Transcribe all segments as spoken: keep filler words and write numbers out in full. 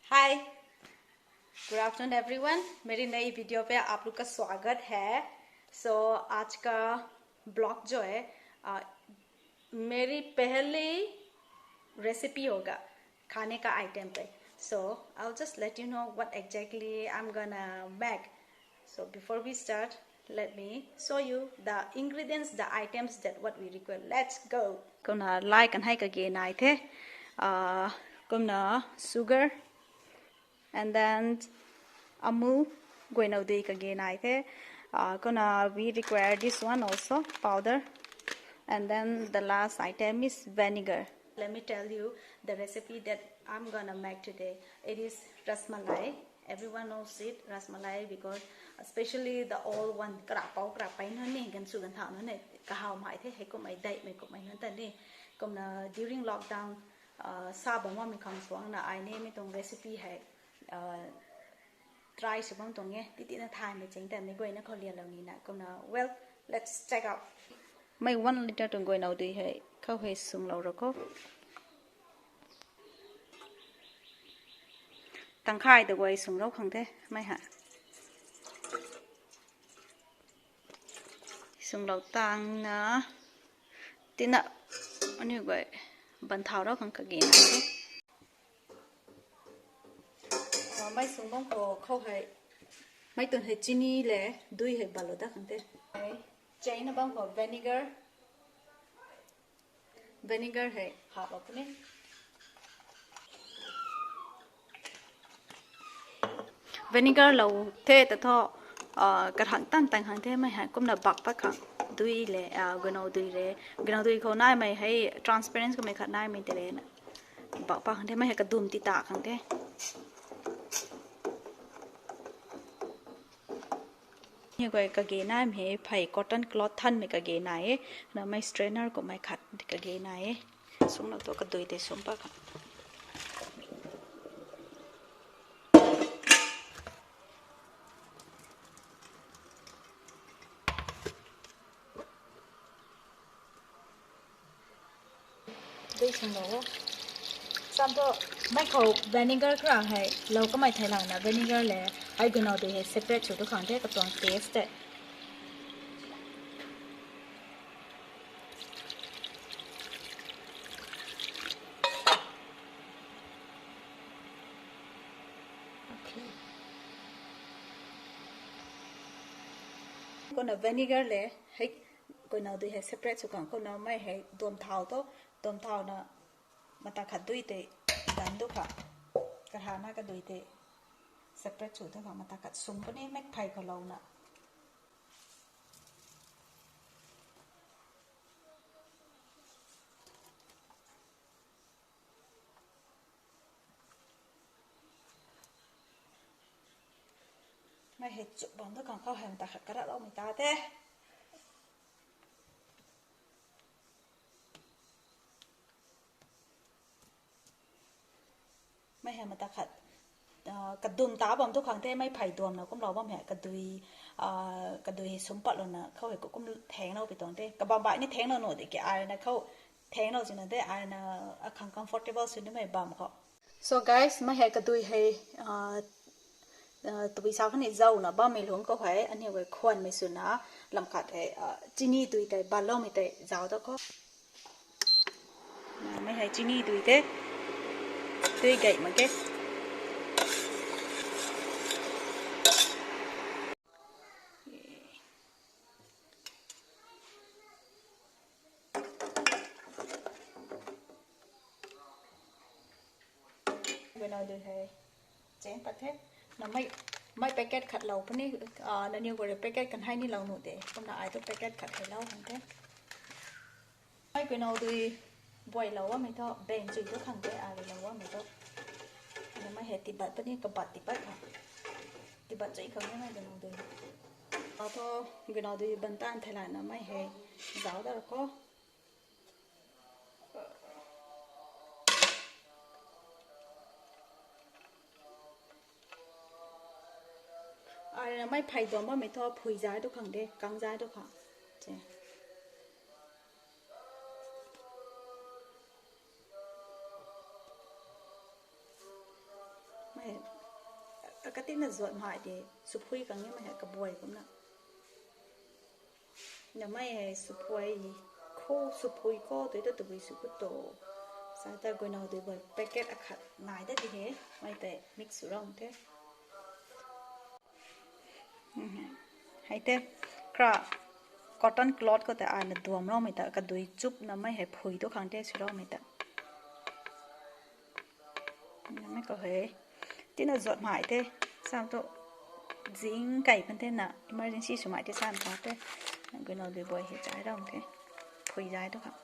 Hi, good afternoon everyone, मेरी नई वीडियो पे आप लोग का स्वागत है। So आज का ब्लॉग जो है, आ, मेरी पहली रेसिपी होगा खाने का आइटम पे। So I'll just let you know what exactly I'm gonna make. So before we start, let me show you the ingredients, the items that what we require. Let's go. Kumna lai kan hei kage nai the. Ah, kumna sugar, and then Amul guaynou dui kage nai the. Ah, kumna we require this one also, powder. And then the last item is vinegar. Let me tell you the recipe that I'm gonna make today. It is rasmalai. Everyone knows it, rasmalai, because especially the old one, karapou, karapai nunc ni, gansu ganthau nunc ni, kahaw mai the, hei kummei dei, mei kummei nunc ta ni. Kumna during lockdown, uh, sa bam makmei khang suangna ai ni mi tuang recipe hei, uh, try sw bam tuang e, titi na thaymei cheng ta mi guayna khou lianlou nina. Kumna, well, let's check out. Mei one liter tuang guaynou dui hei khou hei sunglou ra kho. Tangkhay ta guay sung rou khang the, mei ha. Sunglou tangna, tina, aniu guay ban thau rou khang kage nai the. Ah, mei sung bam khou, khou hei, mei tun hei chini le dui hei balou dat khang the. Hei, cheina bam khou vinegar, vinegar hei haplou puni. Vinegar lou the ta thu, ah, karhang tang tang khang the, mei hei kumna bak pat khang, dui le, ah, guaynou dui le, guaynou dui khou naimei hei transparent kummei khat naimei tei le na, bak pat khang the, mei hei kadum ti ta khang the. Ni guay kage naimei hei phey cotton cloth thanmei kage nai e, na mei strainer kummei khat kage nai e. Sunglou tu kadui tei sum pat khang. Dui sunglou o. Sam thu mei khou vinegar kra hei lou kamei theilayna vinegar le hei guaynou dui hei separate sw tu khang the katuang taste tei. Kumna vinegar le hei guaynou dui hei separate sw khang kumna mei hei duam thau tu, duam thauna mata khat dui tei dan tu kha, karhana kadui tei separate sw tu kha mata khat sum puni mei phey khou louna. Mei hei chuk bam tu khang khou hei mata khat karaloumei ta the. Mei hei mata khat, ah, kadum ta bam tu khang the, mei phey duamna kumlou bam hei kadui, ah, kadui hei sum patlouna khou hei kum thenglou pi tuang the. Kabam bai ni thenglou nuh di ke ai na khou thenglou swna de ai na akhang comfortable sw nimei bam khou. So guys, mei hei kadui hei, ah, ah, tabui sa khatni zauna bammei lungc khou hei aniu guay khwanmei swna lam khat hei, ah, chini dui tei banloumei tei zauc da kho. Mei hei chini dui the. Dui gay mak ge. Guaynou dui hei cheng pat the. Na mei, mei packet khat lou puni, ah, nangniw guay rui packet kanhei ni lou nuh de. Kumna ai tu packet khat hei lou khang the. Mei guaynou dui buailou amei thu, beng chui tu khang the, ai rui lou amei thu. Na mei hei tibat puni, kabat tibat khang. Tibat chui khang the mei guaynou dui. Atho guaynou dui ban tan theilayna mei hei zauc da ra kho. Ai na mei phey duam bammei thu phui zai tu khang de, kang zai tu khang. Che. Katina zuat mhai de, swpui khang nimei hei kabuai kumna. Namei hei swpui, khou swpui khou tui ta tabui sw ku to. Sa ta guaynow dui buai packet akhat nai da di he, mei tei mix sw rang the. Hei te, kra cotton cloth khou tei ana duam raumei ta, kadui chup namei hei phui tu khang te sw raumei ta. Namei khou hei, tina zuat mhai te, sam tu zing kai pan the na, emergency swmei te sam ta te, guaynow dui buai hei chai rang the, phui zai tu khang.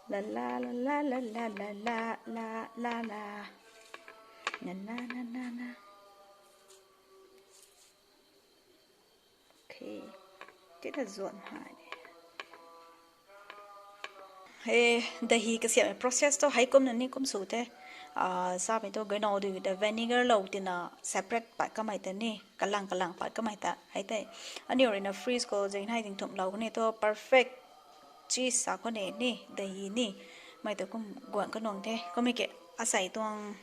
La la la la la la la la la la la. Na na na na na. Okay. Tita zuan hai. He, dahi kasiam process tu hei kumna ni kum sw the. Samei tu guaynow dui ta vinegar lou tina separate pat kamei ta ni, kalang kalang pat kamei ta hei tei. Aniu ruina fridge khou zing hai zing thumh lou kani tu perfect cheese sa khou ni ni, dahi ni, mei ta kum guan kanuang the. Kummei ke asei tuang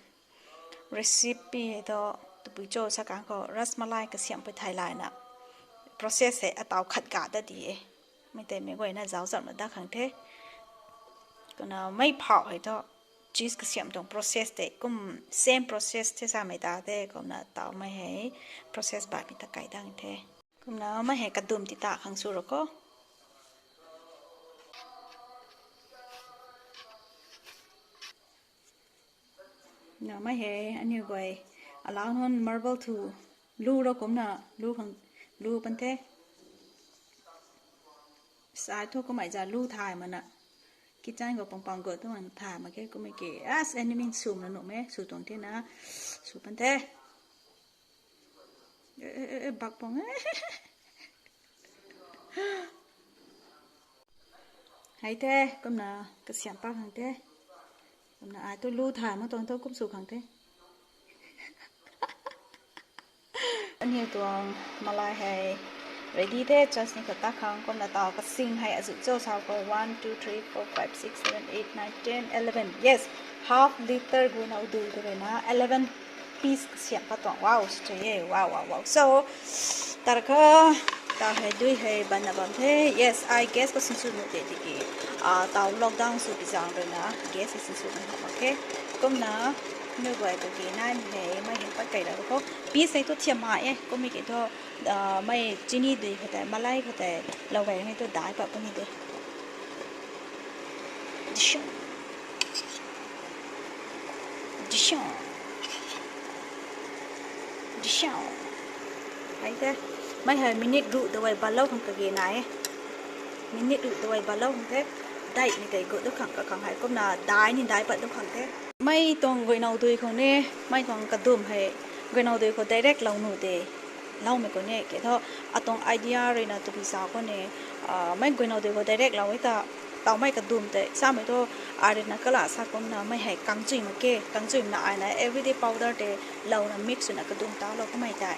recipe hei tu, tabui cho sa kang khou ras malai kasiam pui thai layna process hei ataw khat ga ta di e. Mei tei mei guayna zauc zam na dat khang the. Kumna mei phauh hei thu cheese kasiam tuang process tei kum same process the samei ta the, kumna tawmei hei process baihmei ta kai dang the. Kumna mei hei kadum ti ta khang sw ro kho. Na mei hei aniu guay alau nunc marble thu lu ro kumna lu khang lu pan the. Sa thu kummei za lu thay mana. Kitchen khou pang pang gut tu man thay mak khe kummei ke. As enemy swmna nuh me, sw tuang the na. Sw pan the. E, e, e, bak pang e. Hei the, kumna kasiam pat khang the. Kumna ai tu lu thay mak tuang thu kum sw khang the. Aniu tuang malai hei ready the, chutney khat ta khang. Kumna taw kasing hei azu cho sa khou, one, two, three, four, five, six, seven, eight, nine, ten, eleven. Yes, half liter guaynow dui tu rui na eleven piece kasiam pat tuang. Wow, sw e, wow, wow, wow. So, tarkha, taw hei dui hei banna bam the. Yes, ai gas khou sinsw nuh de tiki, taw lockdown sw pi zaeng rui na gas hei sinsw nuh mak khe. Kumna, mei guay tu ki naimei hei, mei hei pat kei la kho. Piece hei tu thiam ma e, kummei ke thu, mei chini dui khou tei, malai khou tei, lou gay hei tu dai pat puni de. Dishon. Dishon. Dishon. Hei the. Mei hei minute ruh ta guay balou khang kage nai e. Minute ruh ta guay balou khang the. Daihmei tei gut du khang kakhang hei kumna dai ni dai pat du khang the. Mei tuang guaynow dui khou ni, mei tuang kadum hei guaynow dui khou direct lou nuh de. Loumei khou ni ke thu, atuang idea rui na tabui sa khou ni, mei guaynow dui khou direct lou e ta, tawmei kadum tei samei thu, ai rui na kala sa kumna mei hei kangchui mak khe, kangchui na ai na everyday powder tei louna mix swna kadum talou kamei tei.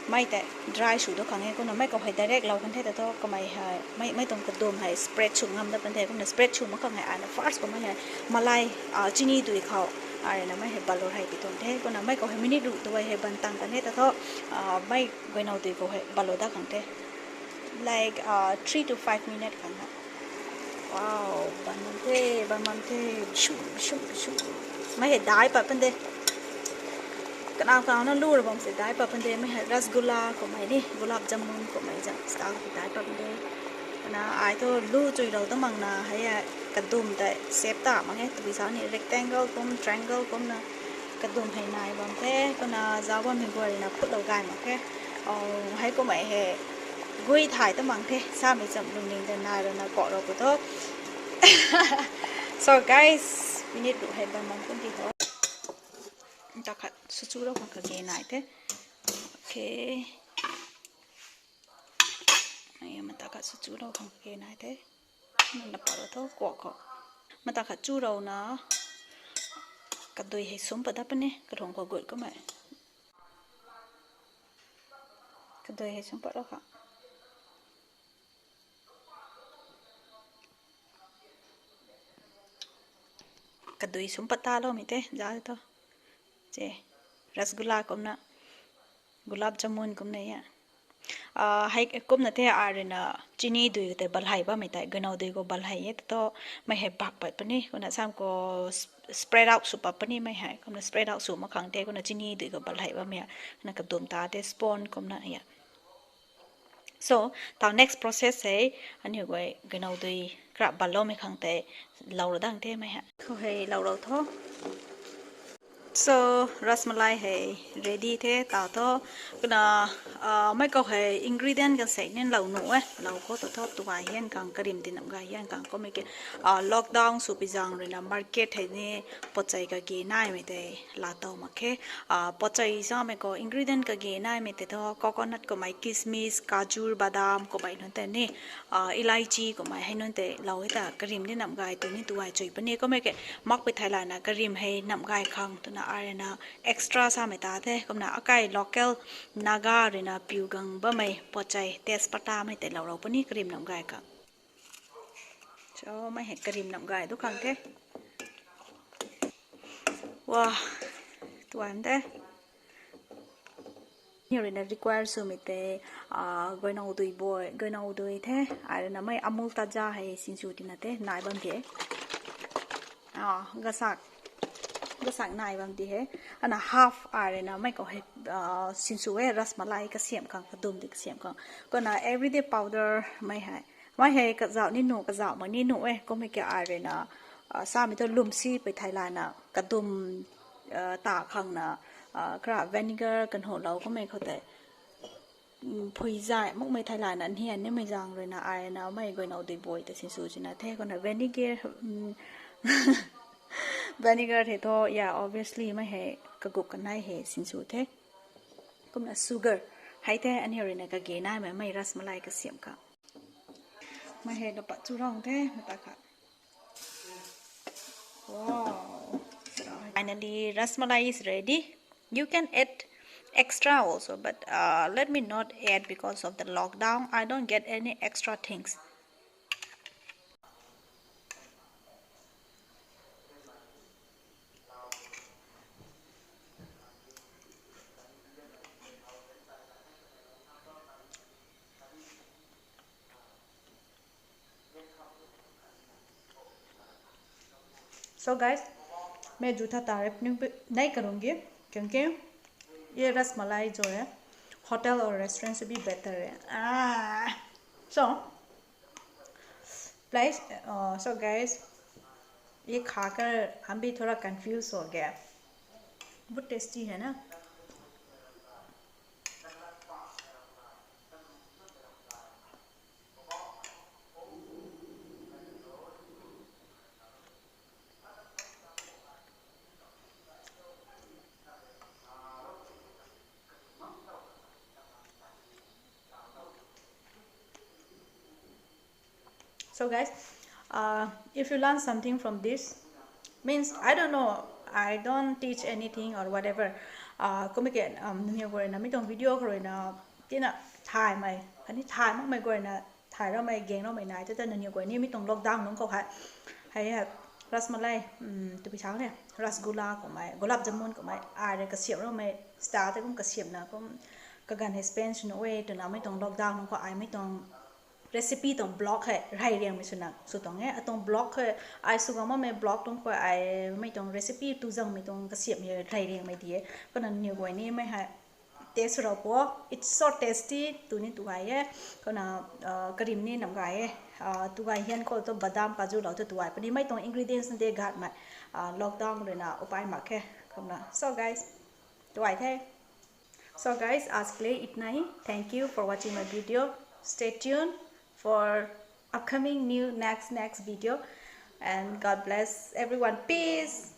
Mei tei dry sw du khang e, kumna mei khou hei direct lou kan the ta thu, kamei hei, mei, mei tuang kadum hei spread sw ngam dat pan the, kumna spread sw mak khang hei ai na first khou mei hei malai, chini dui khou, ai rui na mei hei balou hei pi tuang the, kumna mei khou hei minute ruh ta guay hei ban tang kan the ta thu, mei guaynow dui khou hei balou dat khang the. Like, three to five minute khang hei. Wow, ban bam the, ban bam the, shum, shum, shum. Mei hei dai pat pan de. Kanaw kanaw na lu ra bam se dai pat pan de, mei hei rasgulla kummei ni, gulab jamun kummei zang style hei dai pat pan de. Kumna ai thu lu chuilou ta makna hei, kadum tei shape ta mak e, tabui sa ni rectangle kum, triangle kumna kadum hei nai bam the, kumna zauc bammei guay rui na phutlou gay mak khe. Hei kummei hei gui thay ta mak the, samei cham lungning tei nai rui na kau rou khou thu. So guys, minute ruh hei ban bam kun ti tho. Mata khat sw chu rou khang kage nai the. Okay. Mata khat sw chu rou khang kage nai the. Na pat rou tho kuak khou. Mata khat chu rou na kadui hei sum pat dat pan e, kalung khou gut kummei. Kadui hei sum pat lou kha. Kadui sum pat ta loumei tei za thu. Che, rasgulla kumna, gulab jamun kumna ya. Hei kumna the, ai ruina chini dui tei balhei bammei tei, guinow dui khou balhei e ta thu, mei hei bak pat puni, kumna sam khou spread out sw pat puni mei hei, kumna spread out sw mak khang tei, kumna chini dui khou balhei bammei, kumna kadum ta tei sponge kumna ya. So, taw next process hei, aniu guay guinow dui kra balloumei khang tei, lou ra dang the mei hei. Khou hei lou rou tho. So, rasmalai hei ready the, taw tho. Kumna, mei khou hei ingredient kan sei nin lou nuh e, lou khou ta tho, tuay hian khang, karim di nam gay hian khang, kummei ke, lockdown sw pi zaeng ruina market hei ni, potchei kage naimei tei laa tow mak khe. Potchei samei khou ingredient kage naimei tei thu coconut kummei, kismis, kajur, badam kummei nunc tei ni, elaichi kummei hei nunc tei lou e ta, karim di nam gay tu ni tuay chui puni, kummei ke, makpui thei lana karim hei nam gay khang twna ai ruina extra samei ta the, kumna akai local Naga ruina piu gang bammei potchei tejpata mei tei lou rou puni karim nam gay khang. So, mei hei karim nam gay tu khang the. Wa, tuan the. Ni ruina require swmei tei, guinow dui bui, guinow dui the. Ai ruina mei Amul Taza hei sinsw tina the, nai bam the. Gasak, gasak nai bam di he. Ana half ai ruina mei khou hei sinsw e, rasmalai kasiam khang, kadum di kasiam khang. Kumna everyday powder mei hei. Mei hei kazauh ni nuh, kazauh mak ni nuh e, kummei ke ai ruina, samei thu lwmsi pui thei lana, kadum ta khangna, kra vinegar kan hou lou kummei khou tei, phui zay makmei thei lana nhian nimei zaeng ruina ai ruina mei guinow dui bui ta sinsw china the, kumna vinegar, vinegar hei thu, ya, obviously mei hei kagup kanei hei sinsw the. Kumna sugar hei the, aniu ruina kage naimei mei rasmalai kasiam khang. Mei hei na pat chu rang the, mata kha. Wow. Finally, rasmalai is ready. You can add extra also, but let me not add because of the lockdown. I don't get any extra things. So guys, मैं जूठा तारीफ नहीं, नहीं करूँगी, क्योंकि ये रसमलाई जो है, होटल और रेस्टोरेंट से भी बेहतर है। So, प्लीज, सो गाइस, ये खाकर हम भी थोड़ा कंफ्यूज हो गया। बहुत टेस्टी है ना। So guys, uh, if you learn something from this, means I don't know, I don't teach anything or whatever. Uh, kum ke, um, nangniw guay na mi tuang video khou rui na tina thaymei, khatni thay makmei guay na thay ramei, gaeng ramei nai te ta nangniw guay ni mi tuang lockdown nunc khou hei, hei, hei, rasmalai, um, tu pi thau ne, rasgulla kummei, gulab jamun kummei, ai rui kasiamh ramei, style te kum kasiamhna kum kaganv hei spend swna e twna mi tuang lockdown nunc khou ai mi tuang recipe tuang blog hei rey riangmei swna sw tuang e. Atuang blog hei ai sw gang makmei blog tuang khou ai mi tuang recipe tu zangmei tuang kasiamh hei rey riangmei di e. Kumna nangniw guay ni mei hei taste sw rau po. It's so tasty, tu ni tu gay e. Kumna, uh, karim ni nam gay e. Uh, tu gay hian khou tu badam, kaju lou tu tu gay puni mei tuang ingredients na de gatmei, uh, lockdown rui na upai mak khe. Kumna, so guys, tu gay the. So guys, आज के लिए इतना ही। Thank you for watching my video. Stay tuned for upcoming new next, next video. And God bless everyone. Peace.